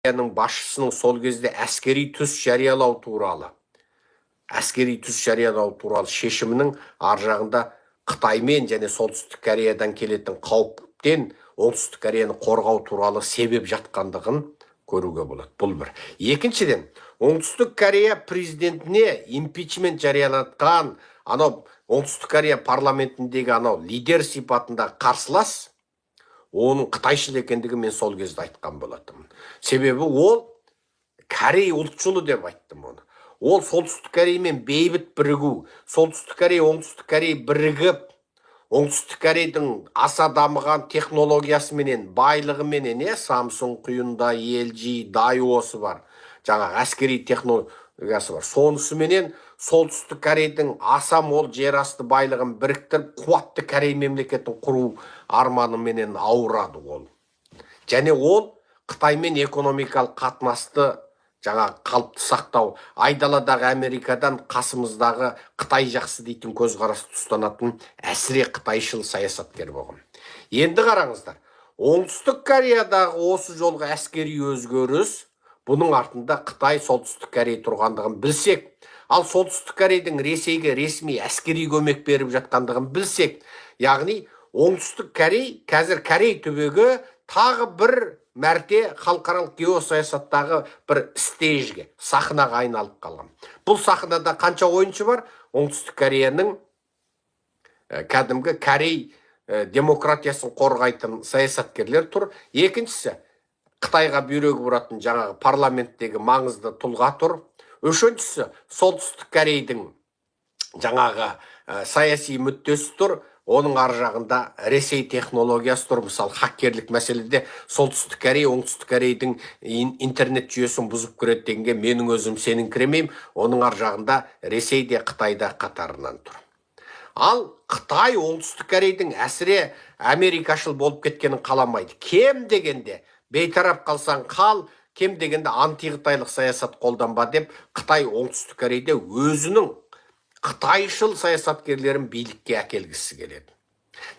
Кореяның басшысының сол кезде әскери түс жариялау туралы шешімінің ар жағында Қытаймен және Солтүстік Кореядан келетін қауіптен Оңтүстік Кореяны қорғау туралы себеп жатқандығын көруге болады. Бұл бір. Екіншіден, Оңтүстік Корея президентіне импичмент жариялатқан анау Оңтүстік Корея парламентіндегі анау лидер сипатында қарсылас, оның қытайшыл екендігін мен сол кезде айтқан болатынмын. Себебі ол корей ұлтшылы деп айттым оны. Ол Солтүстік Кореямен бейбіт бірігу, Солтүстік Корея, Оңтүстік Корея бірігіп, Оңтүстік Корейдің аса дамыған технологиясыменен, байлығыменен, иә, Самсунг, Hyundai, LG, Daewooсы бар, жаңағы әскери технологиясы бар, сонысыменен Солтүстік Корейдің аса мол жерасты байлығын біріктіріп, қуатты Корей мемлекетін құру арманыменен ауырады ол. Және ол Қытаймен экономикалық қатынасты жаңа қалыпты сақтау, айдаладағы Америкадан қасымыздағы Қытай жақсы дейтін көзқарасты ұстанатын әсіре қытайшыл саясаткер болған. Енді қараңыздар, Оңтүстік Кореядағы осы жолғы әскери өзгеріс, бұның артында Қытай, Солтүстік Корея тұрғандығын білсек, ал Солтүстік Корейдің Ресейге ресми әскери көмек беріп жатқандығын білсек, яғни Оңтүстік Корей қазір, Корей түбегі тағы бір мәрте халықаралық геосаясаттағы бір стейджге, сахнаға айналып қалған. Бұл сахнада қанша ойыншы бар? Оңтүстік Кореяның кәдімгі корей демократиясын қорғайтын саясаткерлер тұр. Екіншісі, Қытайға бүйрегі бұратын жаңағы парламенттегі маңызды тұлға тұр. Үшіншісі, Солтүстік Корейдің жаңағы саяси мүддесі тұр. Оның ар жағында Ресей технологиясы тұр. Мысалы, хакерлік мәселеде Солтүстік Корея Оңтүстік Корейдің интернет жүйесін бұзып кіреді дегенге менің өзім сеніңкіремеймін. Оның ар жағында Ресей де, Қытай да қатарынан тұр. Ал Қытай Оңтүстік Корейдің әсіре америкашыл болып кеткенін қаламайды. Кем дегенде бейтарап қалсаң қал, кем дегенде антиқытайлық саясат қолданба деп, Қытай Оңтүстік Корейде өзінің қытайшыл саясаткерлерін билікке әкелгісі келеді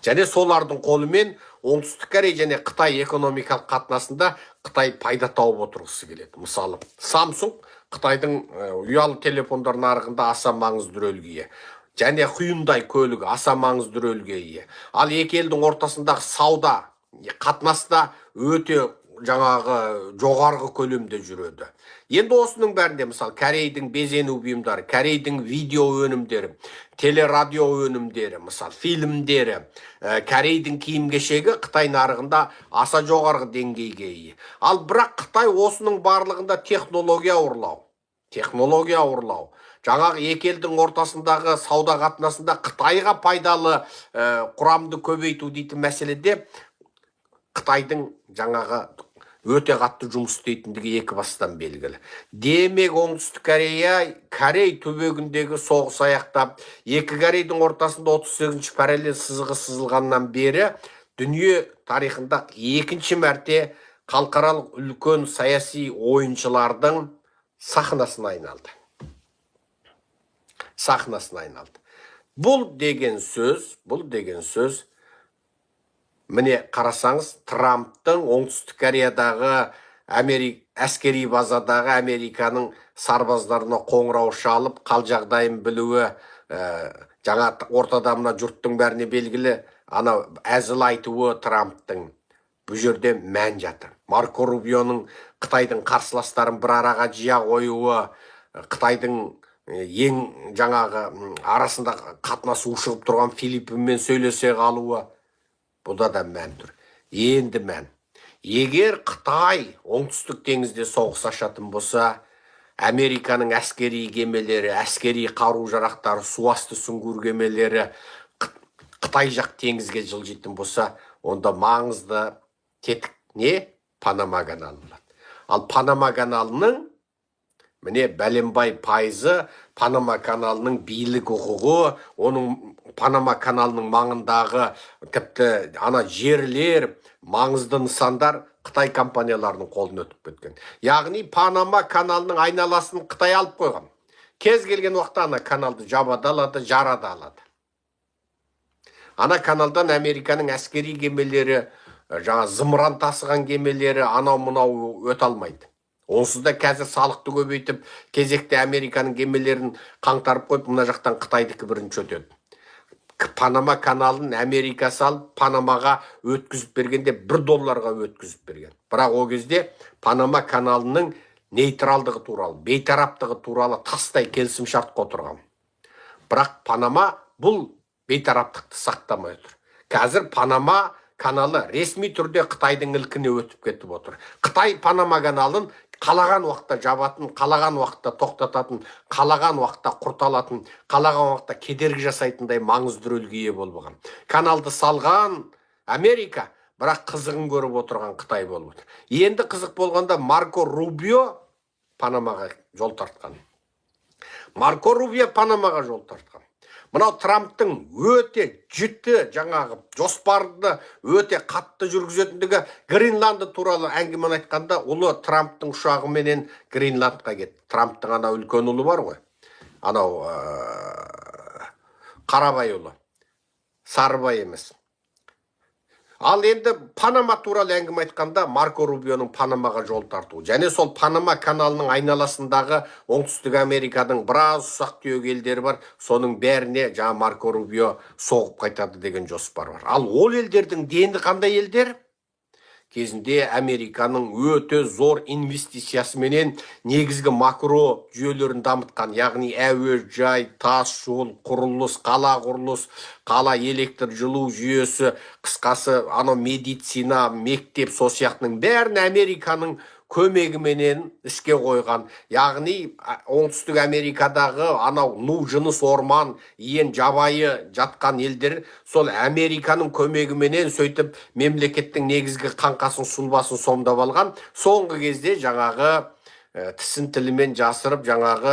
және солардың қолымен Оңтүстік Корея және Қытай экономикалық қатынасында Қытай пайда тауып отырғысы келеді. Мысалы, Samsung Қытайдың ұялы телефондар нарығында аса маңызды рөлге ие және Hyundai көлігі аса маңызды рөлге ие. Ал екі елдің ортасындағы сауда қатынаста өте жаңағы жоғарғы көлемде жүреді. Енді осының бәрінде, мысалы, Корейдің безену бұйымдары, Корейдің видео өнімдері, телерадио өнімдері, мысалы, фильмдері, Корейдің киім кешегі Қытай нарығында аса жоғарғы деңгейге ие. Ал бірақ Қытай осының барлығында технология ұрлау, жаңағы екі елдің ортасындағы сауда қатынасында Қытайға пайдалы құрамды көбейту дейтін мәселеде Қытайдың жаңағы өте қатты жұмыс істейтіндігі екі бастан белгілі. Демек, Оңтүстік Корея, Корей түбегіндегі соғыс аяқтап, екі Корейдің ортасында 38 параллель сызығы сызылғаннан бері дүние тарихында екінші мәрте халықаралық үлкен саяси ойыншылардың сахнасына айналды. Сахнасына айналды. Бұл деген сөз, міне, қарасаңыз, Трамптың Оңтүстік Кореядағы әскери базадағы Американың сарбаздарына қоңырау шалып, қал жағдайын білуі, жаңа ортада мына жұрттың бәріне белгілі ана әзіл айтуы Трамптың, бұл жерде мән жатыр. Марко Рубионың Қытайдың қарсыластарын бір араға жия қоюы, Қытайдың ең жаңағы арасында қатынасы ушығып тұрған Филиппинмен сөйлесе қалуы, бұда да мән тұр. Енді мән: егер Қытай Оңтүстік теңізде соғыс ашатын болса, Американың әскери кемелері, әскери қару жарақтары, су асты сүңгуір кемелері Қытай жақ теңізге жылжитын болса, онда маңызды тетік не? Панама каналы болады. Ал Панама каналының, міне, бәленбай пайызы, Панама каналының билік құқығы, оның Панама каналының маңындағы тіпті ана жерлер, маңызды нысандар Қытай компанияларының қолына өтіп кеткен. Яғни Панама каналының айналасын Қытай алып қойған. Кез келген уақытта ана каналды жаба да алады, жара да алады. Ана каналдан Американың әскери кемелері, жаңа зымыран тасыған кемелері, анау мынау өте алмайды. Онсыз да қазір салықты көбейтіп, кезекте Американың кемелерін қаңтарып қойып, мына жақтан Қытайдікі бірінші өтеді. Панама каналын Америка салып, Панамаға өткізіп бергенде $1 өткізіп берген. Бірақ ол кезде Панама каналының нейтралдығы туралы, бейтараптығы туралы тастай келісімшартқа отырған. Бірақ Панама бұл бейтараптықты сақтамай отыр. Қазір Панама каналы ресми түрде Қытайдың ілкіне өтіп кетіп отыр. Қытай Панама каналын қалаған уақытта жабатын, қалаған уақытта тоқтататын, қалаған уақытта құрталатын, қалаған уақытта кедергі жасайтындай маңызды рөлге ие болып алған. Каналды салған Америка, бірақ қызығын көріп отырған Қытай болып отыр. Енді қызық болғанда Марко Рубио Панамаға жол тартқан. Марко Рубио Панамаға жол тартқан. Мынау Трамптың өте жіті жаңағы жоспарды өте қатты жүргізетіндігі. Гренландия туралы әңгімені айтқанда, ұлы Трамптың ұшағыменен Гренландқа кетті. Трамптың анау үлкен ұлы бар ғой, анау Қарабай ұлы, Сарыбай емес. Ал енді Панама туралы әңгіме айтқанда, Марко Рубионың Панамаға жол тартуы және сол Панама каналының айналасындағы Оңтүстік Американың біраз ұсақ түйек елдері бар, соның бәріне жаңа Марко Рубио соғып қайтады деген жоспар бар. Ал ол елдердің дені қандай елдер? Кезінде Американың өте зор инвестициясыменен негізгі макро жүйелерін дамытқан, яғни әуежай, тас жол, құрылыс, қала құрылыс, қала электр жылу жүйесі, қысқасы анау медицина, мектеп, сол сияқтының бәрін Американың көмегіменен іске қойған. Яғни Оңтүстік Америкадағы анау ну жыныс орман ең жабайы жатқан елдер сол Американың көмегіменен сөйтіп мемлекеттің негізгі қаңқасын, сұлбасын сомдап алған. Соңғы кезде жаңағы тісін тілімен жасырып, жаңағы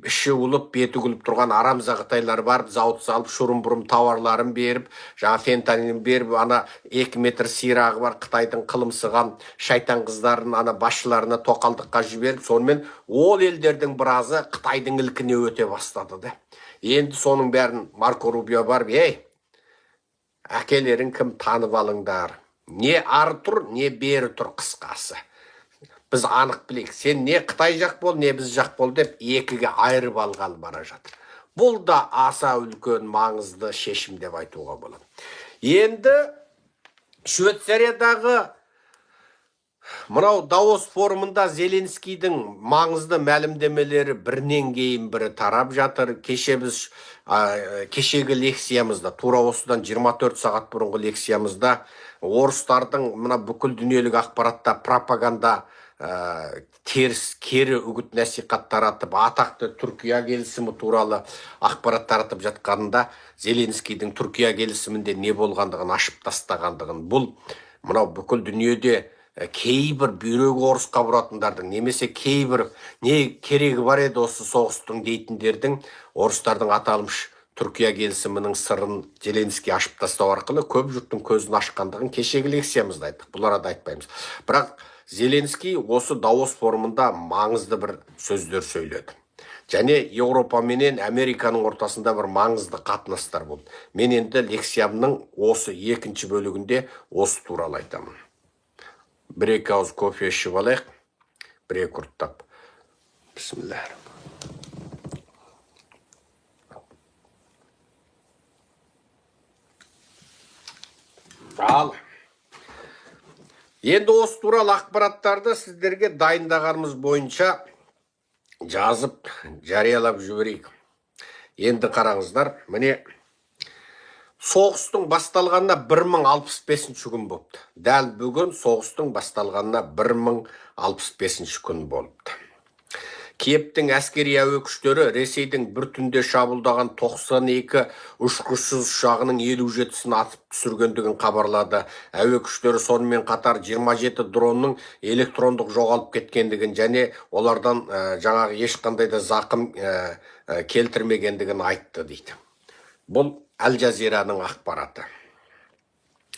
іші улып, беті күліп тұрған арамза қытайлар барып зауыт салып, шұрым бұрым тауарларын беріп, жаңа фентанилін беріп, ана 2 метр сирағы бар қытайдың қылымсыған шайтан қыздарын ана басшыларына тоқалдыққа жіберіп, сонымен ол елдердің біразы Қытайдың ілкіне өте бастады да. Енді соның бәрін Марко Рубио барып, ей, әкелерің кім, танып алыңдар, не ары тұр, не бері тұр, қысқасы біз анық білейік, сен не Қытай жақ бол, не біз жақ бол деп екіге айырып алғалы бара жатыр. Бұл да аса үлкен маңызды шешім деп айтуға болады. Енді Швейцариядағы мынау Давос форумында Зеленскийдің маңызды мәлімдемелері бірінен кейін бірі тарап жатыр. Кеше біз кешегі лекциямызда, тура осыдан 24 сағат бұрынғы лекциямызда, орыстардың мына бүкіл дүниелік ақпаратта пропаганда, теріс кері үгіт насихат таратып, атақты Түркия келісімі туралы ақпарат таратып жатқанында, Зеленскийдің Түркия келісімінде не болғандығын ашып тастағандығын, бұл мынау бүкіл дүниеде кейбір бүйрегі орысқа бұратындардың немесе кейбір не керегі бар еді осы соғыстың дейтіндердің, орыстардың аталмыш Түркия келісімінің сырын Зеленский ашып тастау арқылы көп жұрттың көзін ашқандығын кешегі лекциямызда айттық. Бұл арада айтпаймыз. Бірақ Зеленский осы Давос форумында маңызды бір сөздер сөйледі. Және Еуропа менен Американың ортасында бір маңызды қатынастар болды. Мен енді лекциямның осы екінші бөлігінде осы туралы айтамын. Бір екі ауыз кофе ішіп алайық, бір екі ұрттап. Бісміллә. Ал енді осы туралы ақпараттарды сіздерге дайындағанымыз бойынша жазып, жариялап жіберейік. Енді қараңыздар, міне, соғыстың басталғанына 1065 күн болыпты. Дәл бүгін соғыстың басталғанына 1065 күн болыпты. Киевтің әскери әуе күштері Ресейдің бір түнде шабуылдаған 92 ұшқышсыз ұшағының 57-сін атып түсіргендігін хабарлады. Әуе күштері сонымен қатар 27 дронның электрондық жоғалып кеткендігін және олардан жаңағы ешқандай да зақым келтірмегендігін айтты дейді. Бұл Әл Жазираның ақпараты.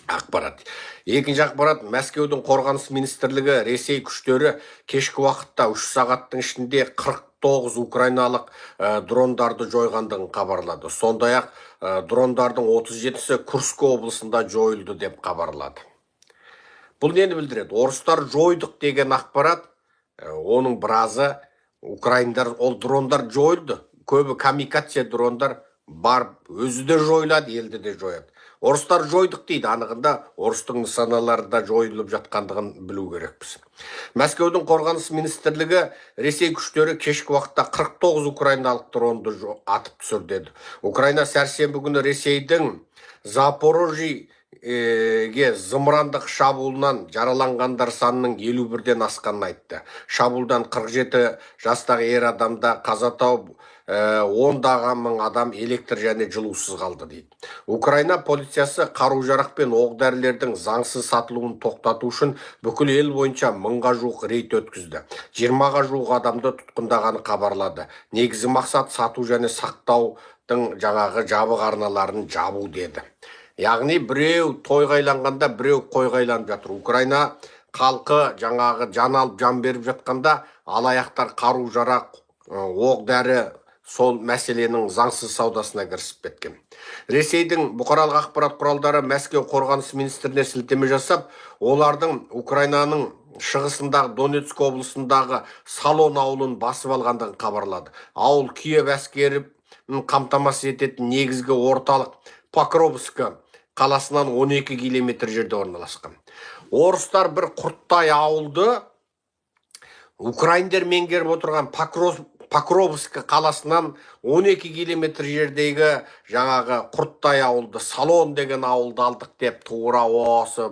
Ақпарат. Екінші ақпарат: Мәскеудің қорғаныс министрлігі Ресей күштері кешкі уақытта 3 сағаттың ішінде 49 украиналық дрондарды жойғандығын хабарлады. Сондай-ақ дрондардың 37-сі Курск облысында жойылды деп хабарлады. Бұл нені білдіреді? Орыстар жойдық деген ақпарат Оның біразы украиндар, ол дрондар жойылды. Көбі камикадзе дрондар барып өзі де жойылады, елді де жояды. Орыстар жойдық дейді, анығында орыстың нысаналары да жойылып жатқандығын білу керекпіз. Мәскеудің қорғаныс министрлігі Ресей күштері кешкі уақытта 49 украиналық дронды атып түсірді деді. Украина сәрсенбі күні Ресейдің Запорожьеге зымырандық шабуылынан жараланғандар санының 51-ден асқанын айтты. Шабуылдан 47 жастағы ер адам да қаза тауып, ондаған мың адам электр және жылусыз қалды дейді. Украина полициясы қару-жарақ пен оқ-дәрілердің заңсыз сатылуын тоқтату үшін бүкіл ел бойынша 1000-ға жуық рейд өткізді. 20-ға жуық адамды тұтқындағаны хабарлады. Негізгі мақсат — сату және сақтаудың жаңағы жабық арналарын жабу деді. Яғни біреу тойға айланғанда, біреу қойға айланып жатыр. Украина халқы жаңағы жан алып, жан беріп жатқанда, алаяқтар қару жарақ, оқ дәрі, сол мәселенің заңсыз саудасына кірісіп кеткен. Ресейдің бұқаралық ақпарат құралдары Мәскеу қорғаныс министріне сілтеме жасап, олардың Украинаның шығысындағы Донецк облысындағы Солон ауылын басып алғандығын хабарлады. Ауыл Киев әскерін қамтамасыз ететін негізгі орталық Покровск қаласынан 12 километр жерде орналасқан. Орыстар бір құрттай ауылды украиндер меңгеріп отырған Покровск қаласынан 12 километр жердегі жаңағы құрттай ауылды, Салон деген ауылды алдық деп, тура осы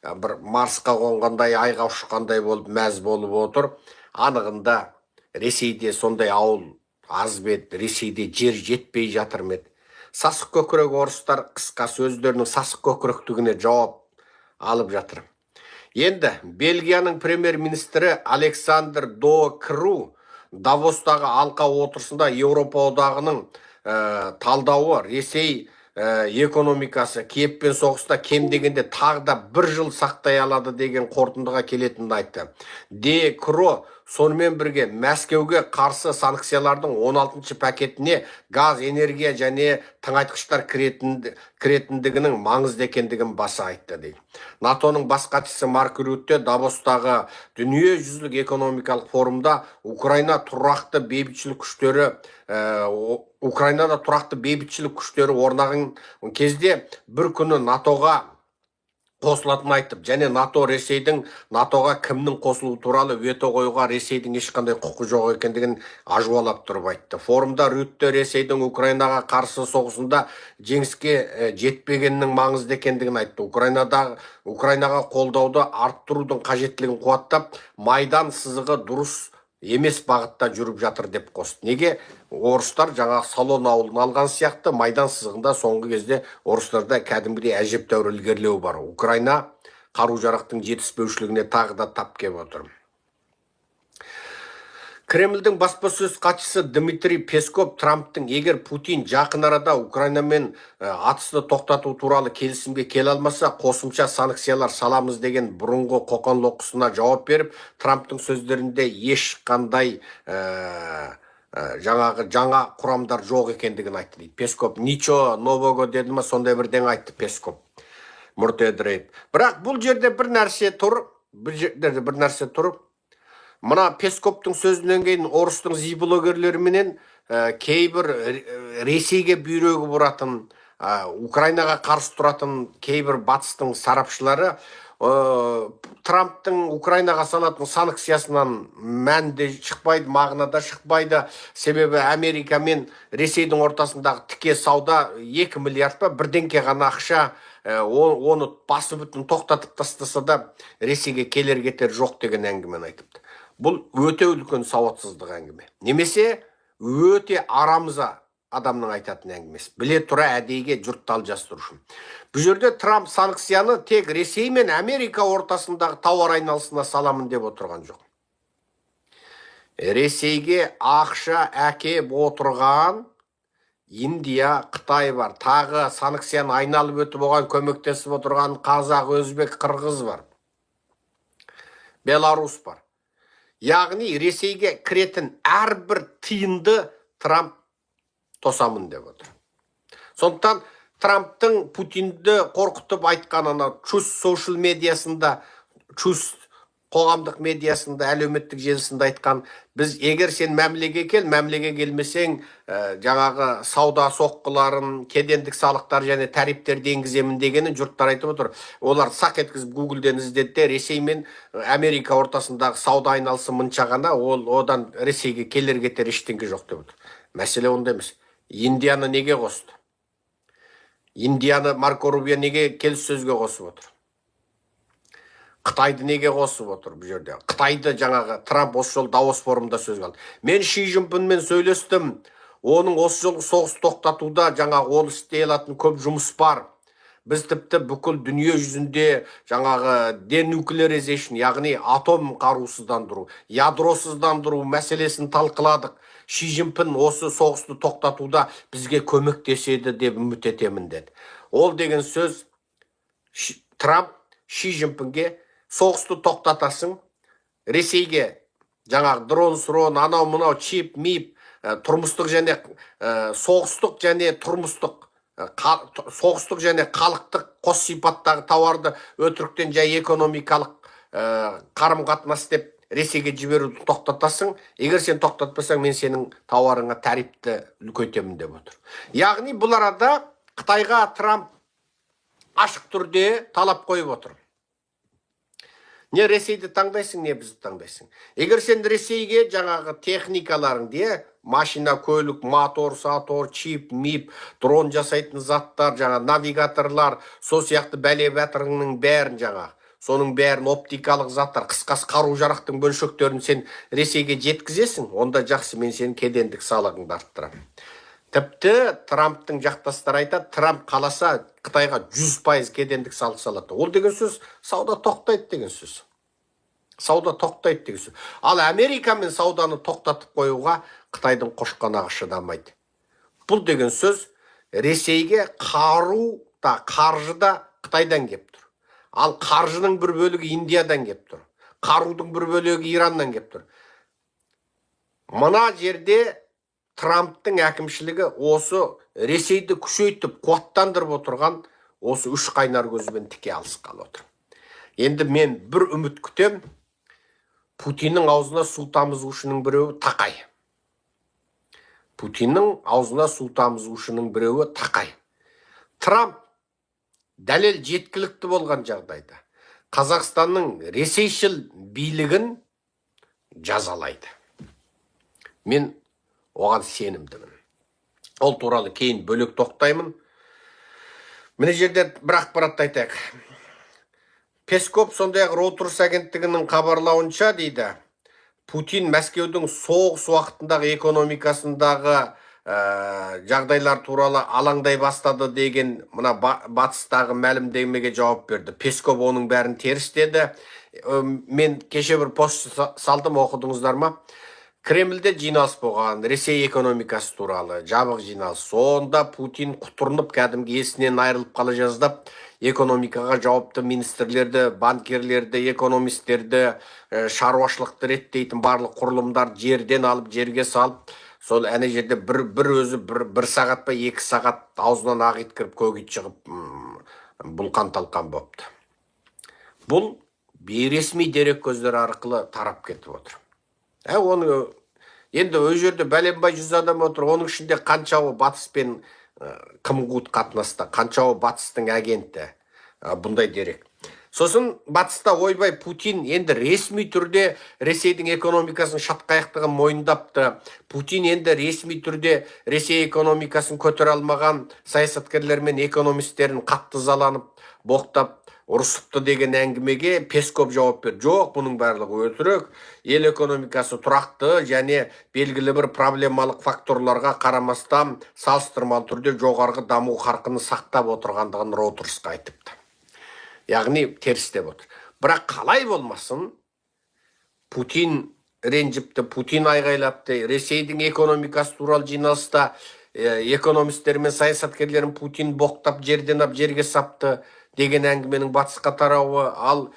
бір Марсқа қонғандай, айға ұшқандай болып, мәз болып отыр. Анығында Ресейде сондай ауыл аз ба еді? Ресейде жер жетпей жатыр ма еді? Сасық көкірек орыстар, қысқасы, өздерінің сасық көкіректігіне жауап алып жатыр. Енді Бельгияның премьер-министрі Александр До Кру Давостағы алқа отырысында Еуропа Одағының талдауы Ресей экономикасы Киевпен соғыста кем дегенде тағы да бір жыл сақтай алады деген қорытындыға келетінін айтты. Де Кро сонымен бірге Мәскеуге қарсы санкциялардың 16 пакетіне газ, энергия және тыңайтқыштар кіретіндігінің маңызды екендігін баса айтты дейді. НАТО-ның бас хатшысы Марк Рютте Давостағы дүниежүзілік экономикалық форумда Украинада тұрақты бейбітшілік күштері орнаған кезде бір күні НАТО-ға қосылатынын айтып және НАТО Ресейдің НАТО-ға кімнің қосылуы туралы вето қоюға Ресейдің ешқандай құқы жоқ екендігін ажуалап тұрып айтты. Форумда Рютте Ресейдің Украинаға қарсы соғысында жеңіске жетпегенінің маңызды екендігін айтты. Украинаға қолдауды арттырудың қажеттілігін қуаттап, майдан сызығы дұрыс емес бағытта жүріп жатыр деп қосты. Неге орыстар жаңа Салон ауылын алған сияқты, майдан сызығында соңғы кезде орыстарда кәдімгідей әжептәуір ілгерілеу бар. Украина қару жарақтың жетіспеушілігіне тағы да тап келіп отыр. Кремльдің баспасөз хатшысы Дмитрий Песков Трамптың егер Путин жақын арада Украинамен атысты тоқтату туралы келісімге келе алмаса, қосымша санкциялар саламыз деген бұрынғы қоқан-лоққысына жауап беріп, Трамптың сөздерінде ешқандай жаңағы жаңа құрамдар жоқ екендігін айтты дейді. Песков «ничего нового» деді ма, сондай бірдеңе айтты Песков мұрты едірейіп. Бірақ бұл жерде бір нәрсе тұр, бұл жерде бір нәрсе тұр. Мына Песковтың сөзінен кейін орыстың зиблогерлеріменен кейбір Ресейге бүйрегі бұратын, Украинаға қарсы тұратын кейбір батыстың сарапшылары Трамптың Украинаға салатын санкциясынан мән де шықпайды, мағына да шықпайды, себебі Америка мен Ресейдің ортасындағы тіке сауда 2 миллиард па бірдеңке ғана ақша, оны басы бүтін тоқтатып тастаса да, Ресейге келер кетер жоқ деген әңгімені айтыпты. Бұл өте үлкен сауатсыздық әңгіме немесе өте арамза адамның айтатын әңгімесі, біле тұра әдейіге жұртты алжастыру үшін. Бұл жерде Трамп санкцияны тек Ресей мен Америка ортасындағы тауар айналысына саламын деп отырған жоқ. Ресейге ақша әкеп отырған Индия, Қытай бар, тағы санкцияны айналып өтіп, оған көмектесіп отырған қазақ, өзбек, қырғыз бар, Беларусь бар. Яғни Ресейге кіретін әрбір тиынды Трамп тосамын деп отыр. Сондықтан Трамптың Путинді қорқытып айтқан ана Truth Social медиасында, Truth Қоғамдық медиасында, әлеуметтік желісінде айтқан: біз, егер сен мәмілеге кел, мәмілеге келмесең, жаңағы сауда соққыларын, кедендік салықтар және тарифтерді енгіземін дегенін жұрттар айтып отыр. Олар сақ еткізіп Гуглден іздеді де, Ресей мен Америка ортасындағы сауда айналысы мынша ғана, ол одан Ресейге келер кетер ештеңе жоқ деп отыр. Мәселе онда емес. Индияны неге қосты? Индияны Марко Рубио неге келіссөзге қосып отыр? Қытайды неге қосып отыр бұл жерде? Қытайды жаңағы Трамп осы жолы Давос форумында сөзге алды: мен Ши Цзиньпинмен сөйлестім, оның осы жолғы соғыс тоқтатуда жаңағы ол істей алатын көп жұмыс бар. Біз тіпті бүкіл дүние жүзінде жаңағы denuclearization, яғни атом қарусыздандыру, ядросыздандыру мәселесін талқыладық. Ши Цзиньпин осы соғысты тоқтатуда бізге көмектеседі деп үміт етемін деді. Ол деген сөз, Трамп Ши Цзиньпинге: соғысты тоқтатасың, Ресейге жаңағы дрон срон, анау мынау чип мип, тұрмыстық және соғыстық және тұрмыстық, соғыстық және халықтық қос сипаттағы тауарды өтіріктен жай экономикалық қарым қатынас деп Ресейге жіберуді тоқтатасың. Егер сен тоқтатпасаң, мен сенің тауарыңа тарифті үлкейтемін деп отыр. Яғни бұл арада Қытайға Трамп ашық түрде талап қойып отыр: не Ресейді таңдайсың, не бізді таңдайсың. Егер сен Ресейге жаңағы техникаларыңды, иә, машина, көлік, мотор сатор, чип мип, дрон жасайтын заттар, жаңа навигаторлар, сол сияқты бәле батырыңның бәрін, жаңағы соның бәрін, оптикалық заттар, қысқасы қару жарақтың бөлшектерін сен Ресейге жеткізесің, онда жақсы, мен сенің кедендік салығыңды арттырамын. Тіпті Трамптың жақтастары айтады, Трамп қаласа, Қытайға 100% кедендік салық салады. Ол деген сөз, сауда тоқтайды деген сөз, сауда тоқтайды деген сөз. Ал Америкамен сауданы тоқтатып қоюға Қытайдың қошқанағы шыдамайды. Бұл деген сөз, Ресейге қару да, қаржы да Қытайдан кеп тұр, ал қаржының бір бөлігі Индиядан кеп тұр, қарудың бір бөлігі Ираннан кеп тұр. Мына жерде Трамптың әкімшілігі осы Ресейді күшейтіп, қуаттандырып отырған осы үш қайнар көзбен тіке алысқалы отыр. Енді мен бір үміт күтем: Путиннің аузына су тамызушының біреуі Тақай. Путиннің аузына су тамызушының біреуі Тақай. Трамп дәлел жеткілікті болған жағдайда Қазақстанның ресейшіл билігін жазалайды, мен оған сенімдімін. Ол туралы кейін бөлек тоқтаймын. Мына жерде бір ақпаратты айтайық. Песков, сондай ақ Роутерс агенттігінің хабарлауынша дейді, Путин Мәскеудің соғыс уақытындағы экономикасындағы жағдайлар туралы алаңдай бастады деген мына батыстағы мәлімдемеге жауап берді. Песков оның бәрін теріс деді. Мен кеше бір пост салдым, оқыдыңыздар ма? Кремльде жиналыс болған, Ресей экономикасы туралы жабық жиналыс. Сонда Путин құтырынып, кәдімгі есінен айырылып қала жаздап, экономикаға жауапты министрлерді, банкирлерді, экономистерді, шаруашылықты реттейтін барлық құрылымдарды жерден алып, жерге салып, сол әне жерде бір өзі бір сағат па, 2 сағат аузынан ақ ит кіріп, көк ит шығып, бұлқан талқан болыпты. Бұл бейресми дереккөздер арқылы тарап кетіп отыр. Оны енді ол жерде бәленбай жүз адам отыр, оның ішінде қаншауы батыспен қым-қуыт қатынаста, қаншауы батыстың агенті? Бұндай дерек. Сосын батыста: ойбай, Путин енді ресми түрде Ресейдің экономикасын шатқаяқтығын мойындапты, Путин енді ресми түрде Ресей экономикасын көтере алмаған саясаткерлер мен экономистерін қатты ызаланып, боқтап ұрысыпты деген әңгімеге Песков жауап берді: жоқ, бұның барлығы өтірік, ел экономикасы тұрақты және белгілі бір проблемалық факторларға қарамастан салыстырмалы түрде жоғарғы даму қарқынын сақтап отырғандығын Роутерсқа айтыпты. Яғни теріс деп отыр. Бірақ қалай болмасын, Путин ренжіпті, Путин айғайлапты. Ресейдің экономикасы туралы жиналыста экономистер мен саясаткерлерін Путин боқтап, жерден ап, жерге сапты деген әңгіменің батысқа тарауы, ал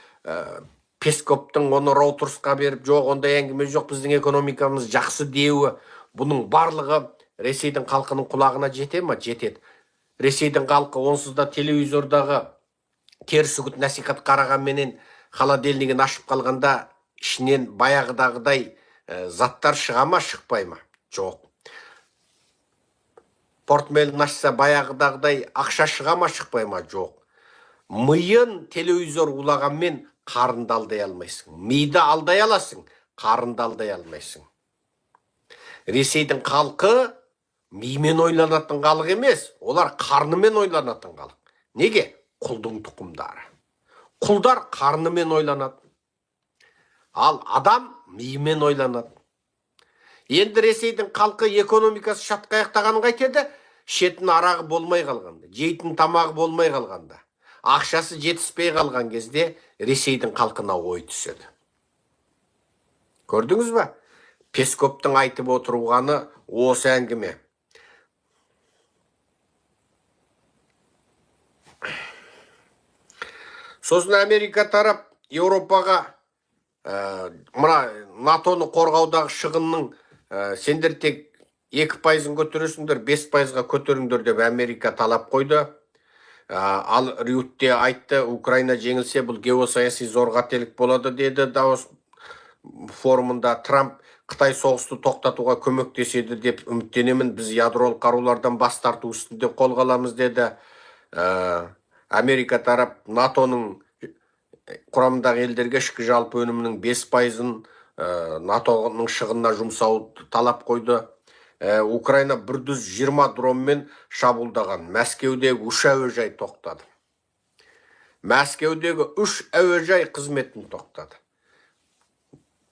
Песковтың оны Роутерсқа беріп, жоқ, ондай әңгіме жоқ, біздің экономикамыз жақсы деуі, бұның барлығы Ресейдің халқының құлағына жете ма? Жетеді. Ресейдің халқы онсыз да телевизордағы теріс үгіт насихат қарағанменен, холодильнигін ашып қалғанда Ішінен баяғыдағыдай заттар шыға ма, шықпай ма? Жоқ. Портмелін ашса, баяғыдағыдай ақша шыға ма, шықпай ма? Жоқ. Миын телевизор улағанмен қарынды алдай алмайсың. Миды алдай аласың, қарынды алдай алмайсың. Ресейдің халқы мимен ойланатын халық емес, олар қарнымен ойланатын халық. Неге? Құлдың тұқымдары. Құлдар қарнымен ойланады, ал адам миымен ойланады. Енді Ресейдің халқы экономикасы шатқаяқтағанын қайтеді? Ішетін арағы болмай қалғанда, жейтін тамағы болмай қалғанда, ақшасы жетіспей қалған кезде Ресейдің халқына ой түседі. Көрдіңіз ба? Песковтың айтып отырғаны осы әңгіме. Сосын Америка тарап Еуропаға мына НАТО-ны қорғаудағы шығынның сендер тек 2%-ын көтересіңдер, 5%-ға көтеріңдер деп Америка талап қойды. Ал Рютте айтты, Украина жеңілсе, бұл геосаяси зор қателік болады деді Давос форумында. Трамп Қытай соғысты тоқтатуға көмектеседі деп үміттенемін, біз ядролық қарулардан бас тарту үстінде қолға аламыз деді. Америка тарап НАТО-ның құрамындағы елдерге ішкі жалпы өнімінің 5%-ын НАТО-ның шығынына жұмсау талап қойды. Украина 120 дронмен шабуылдаған. Мәскеудегі үш әуежай тоқтады. Мәскеудегі үш әуежай қызметін тоқтады.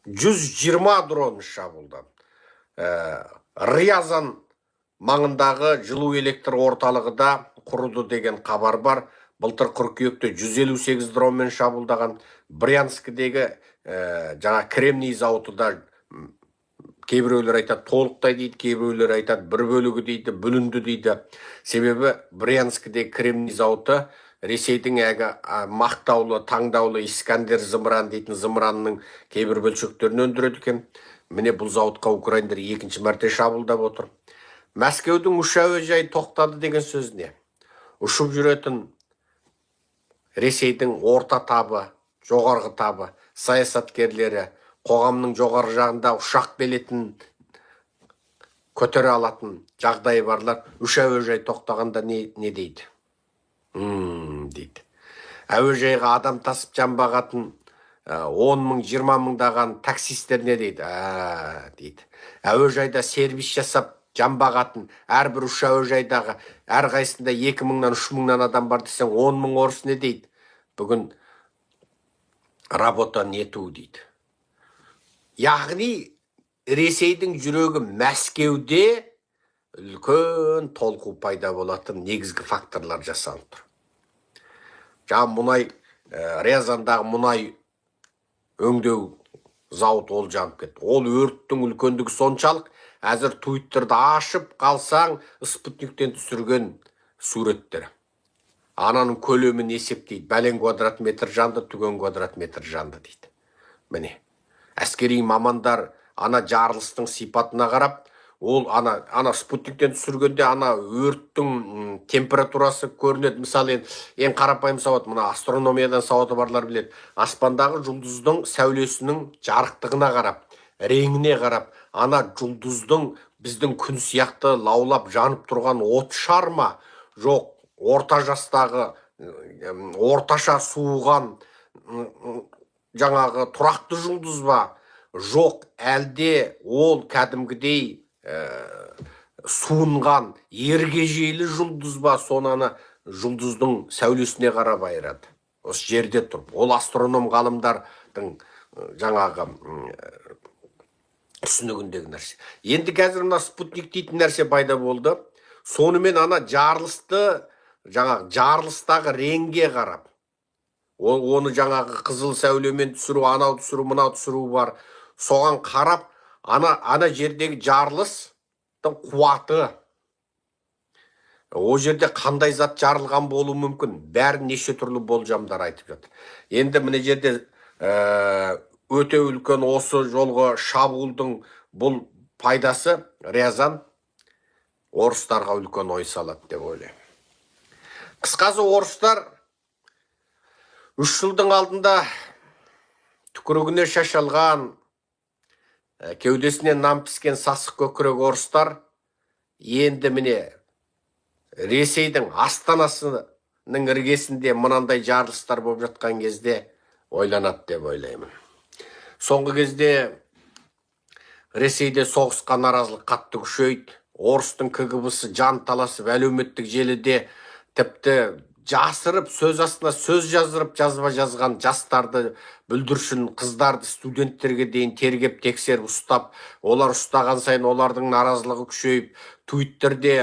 120 дрон шабуылдады. Рязан маңындағы жылу электр орталығы да құрыды деген хабар бар. Былтыр қыркүйекте 158 дронмен шабуылдаған. Брянскідегі жаңа кремний зауыты да, кейбіреулер айтады толықтай дейді, кейбіреулер айтады бір бөлігі дейді, бүлінді дейді. Себебі Брянскідегі кремний зауыты Ресейдің әлгі мақтаулы, таңдаулы Искандер зымыран дейтін зымыранның кейбір бөлшектерін өндіреді екен. Міне, бұл зауытқа украиндар екінші мәрте шабуылдап отыр. Мәскеудің үш әуежайы тоқтады деген сөз не? Ұшып жүретін Ресейдің орта табы, жоғарғы табы, саясаткерлері, қоғамның жоғарғы жағында ұшақ билетін көтере алатын жағдайы барлар үш әуежай тоқтағанда не дейді? Дейді. Әуежайға адам тасып жан бағатын 10 мың, 20 мыңдаған таксисттер не дейді? Ә, дейді. Әуежайда сервис жасап жан бағатын әрбір үш әуежайдағы әрқайсысында 2 мыңнан, 3 мыңнан адам бар десең, 10 мың орыс не дейді? Бүгін работа нету дейді. Яғни Ресейдің жүрегі Мәскеуде үлкен толқу пайда болатын негізгі факторлар жасалып тұр. Жаңа мұнай, Рязандағы мұнай өңдеу зауыты, ол жанып кетті. Ол өрттің үлкендігі соншалық, әзір Твиттерді ашып қалсаң, спутниктен түсірген суреттер. Ананың көлемін есептейді. Бәлен квадрат метр жанды, түген квадрат метр жанды дейді. Міне, әскери мамандар ана жарылыстың сипатына қарап, ол ана спутниктен түсіргенде ана өрттің температурасы көрінеді. Мысалы, енді ең қарапайым сауат, мына астрономиядан сауаты барлар біледі. Аспандағы жұлдыздың сәулесінің жарықтығына қарап, реңіне қарап, ана жұлдыздың біздің күн сияқты лаулап жанып тұрған от шар ма, жоқ орта жастағы, орташа суыған, жаңағы тұрақты жұлдыз ба, жоқ әлде ол кәдімгідей суынған ергежейлі жұлдыз ба, соны ана жұлдыздың сәулесіне қарап айырады осы жерде тұрып. Ол астроном ғалымдардың жаңағы түсінігіндегі нәрсе. Енді қазір мына спутник дейтін нәрсе пайда болды. Сонымен ана жарылысты, жаңағы жарылыстағы реңге қарап, оны жаңағы қызыл сәулемен түсіру, анау түсіру, мынау түсіру бар, соған қарап ана жердегі жарылыстың қуаты, ол жерде қандай зат жарылған болуы мүмкін, бәрін неше түрлі болжамдар айтып жатыр. Енді мына жерде өте үлкен осы жолғы шабуылдың бұл пайдасы Рязан орыстарға үлкен ой салады деп ойлаймын. Қысқасы, орыстар 3 жылдың алдында түк Түкірігіне шашалған, кеудесіне нан піскен сасық көкірек орыстар енді, міне, Ресейдің астанасының іргесінде мынандай жарылыстар болып жатқан кезде ойланады деп ойлаймын. Соңғы кезде Ресейде соғысқа наразылық қатты күшейді. Орыстың КГБ-сы жан таласып, әлеуметтік желіде тіпті жасырып, сөз астына сөз жаздырып, жазба жазған жастарды, бүлдіршін қыздарды, студенттерге дейін тергеп тексеріп ұстап, олар ұстаған сайын олардың наразылығы күшейіп, Твиттерде,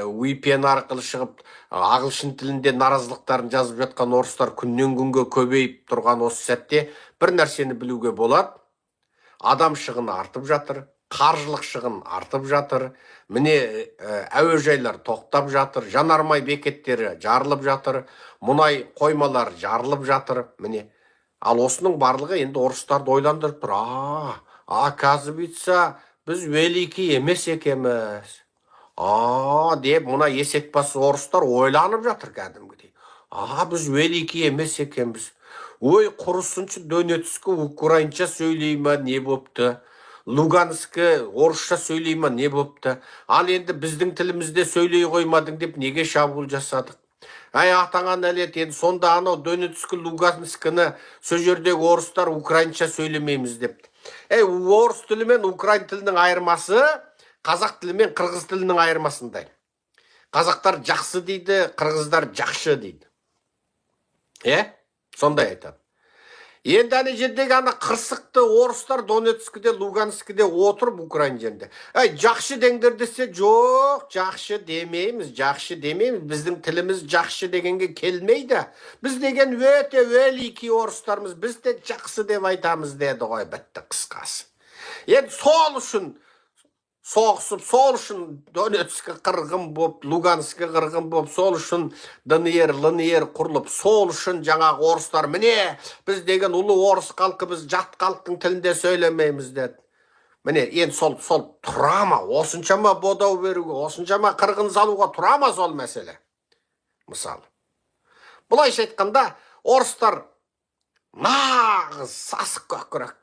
VPN арқылы шығып, ағылшын тілінде наразылықтарын жазып жатқан орыстар күннен күнге көбейіп тұрған осы сәтте бір нәрсені білуге болады: адам шығыны артып жатыр, қаржылық шығын артып жатыр. Міне, әуежайлар тоқтап жатыр, жанармай бекеттері жарылып жатыр, мұнай қоймалары жарылып жатыр. Міне, ал осының барлығы енді орыстарды ойландырып тұр: «А, оказывается, біз великий емес екенбіз», а деп мына есекбас орыстар ойланып жатыр кәдімгідей: «А, біз великий емес екенбіз. Ой, құрысыншы, Донецкі украинша сөйлей ма, не бопты, Луганскі орысша сөйлей ма, не бопты? Ал енді біздің тілімізде сөйлей қоймадың деп неге шабуыл жасадық? Әй, атаңа нәлет! Енді сонда анау Донецкі, Луганскіні, сол жердегі орыстар украинша сөйлемейміз депті. Ей, орыс тілі мен украин тілінің айырмасы қазақ тілі мен қырғыз тілінің айырмасындай. Қазақтар жақсы дейді, қырғыздар жақшы дейді, иә, сондай айтады. Енді ана жердегі ана қырсықты орыстар Донецкіде, Луганскіде отырып, украин жерінде: «Әй, жақсы деңдер», — десе, «Жоқ, жақсы демейміз, жақсы демейміз, біздің тіліміз жақсы дегенге келмейді, біз деген өте великий орыстармыз, біз де жақсы деп айтамыз», — деді ғой. Бітті, қысқасы. Енді сол үшін соғысып, сол үшін Донецкі қырғын боп, Луганскі қырғын боп, сол үшін ДНР, ЛНР құрылып, сол үшін жаңағы орыстар: «Міне, біз деген ұлы орыс халқы, біз жат халықтың тілінде сөйлемейміз», — деді. Міне, енді сол тұра ма? Осыншама бодау беруге, осыншама қырғын салуға тұра ма сол мәселе? Мысалы, былайша айтқанда, орыстар нағыз сасық көкірек.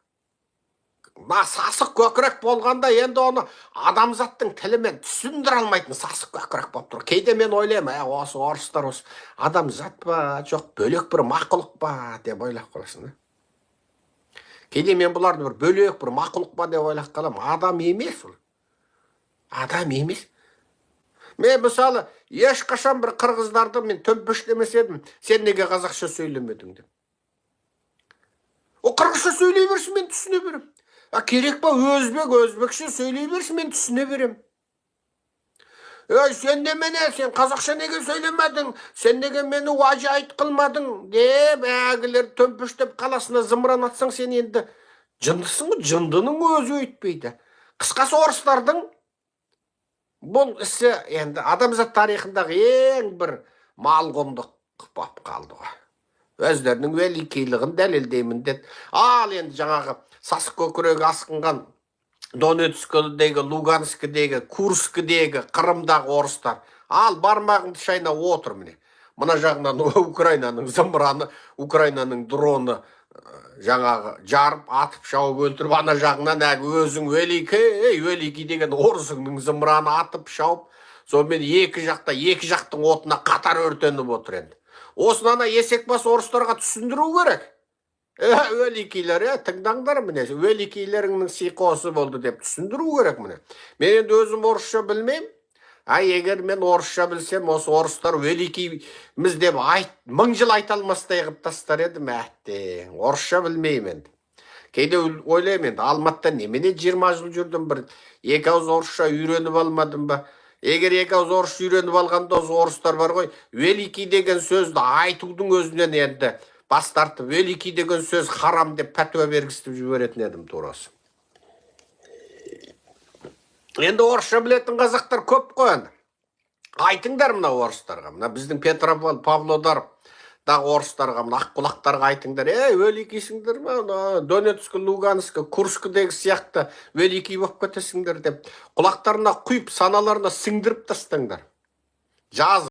Мына сасық көкірек болғанда, енді оны адамзаттың тілімен түсіндіре алмайтын сасық көкірек болып тұр. Кейде мен ойлаймын: ә, осы орыстар осы адамзат па, жоқ бөлек бір мақұлық па деп ойлап қаласың да. Кейде мен бұларды бір бөлек бір мақұлық па деп ойлап қаламын. Адам емес, ол адам емес. Мен, мысалы, ешқашан бір қырғыздарды мен төмпештемес едім: «Сен неге қазақша сөйлемедің?» — деп. Ол қырғызша сөйлей берсін, мен түсіне беремін. А керек па, өзбек өзбекше сөйлей берсін, мен түсіне беремін. «Ей, сен немене, сен қазақша неге сөйлемедің, сен неге мені уважать қылмадың?» — деп әлгілер төмпештеп, қаласына зымыран атсаң, сен енді жындысың ғой, жындының өзі өйтпейді. Қысқасы, орыстардың бұл ісі енді адамзат тарихындағы ең бір малғұндық болып қалды ғой. Өздерінің великийлігін дәлелдеймін деді. Ал енді жаңағы сасық көкірегі асқынған Донецкідегі, Луганскідегі, Курскідегі, Қырымдағы орыстар, ал бармағыңды шайна отыр. Міне, мына жағынан Украинаның зымыраны, Украинаның дроны жаңағы жарып, атып, шауып өлтіріп, ана жағынан әлгі өзің великий, великий деген орысыңның зымыраны атып шауып, сонымен екі жақта, екі жақтың отына қатар өртеніп отыр. Енді осыны ана есекбас орыстарға түсіндіру керек: «Е, великийлер, е, тыңдаңдар, міне, великийлеріңнің сиқы осы болды», — деп түсіндіру керек. Міне, мен енді өзім орысша білмеймін. А егер мен орысша білсем, осы орыстар великийміз деп айт, мың жыл айта алмастай қылып тастар едім. Әттең, орысша білмеймін. Енді кейде ойлаймын: енді Алматыда немене 20 жыл жүрдім, бір екі ауыз орысша үйреніп алмадым ба? Егер екі ауыз орысша үйреніп алғанда, осы орыстар бар ғой, великий деген сөзді айтудың өзінен енді бас тартып, великий деген сөз харам деп пәтуа бергізтіп жіберетін едім турасы. Енді орысша білетін қазақтар көп қой енді. Айтыңдар мына орыстарға, мына біздің Петропавл, Павлодардағы орыстарға, мына аққұлақтарға айтыңдар: «Ей, великийсіңдер ма, мына Донецк, Луганск, Курскідегі сияқты великий болып кетесіңдер», — деп құлақтарына құйып, саналарына сіңдіріп тастаңдар. Жаз.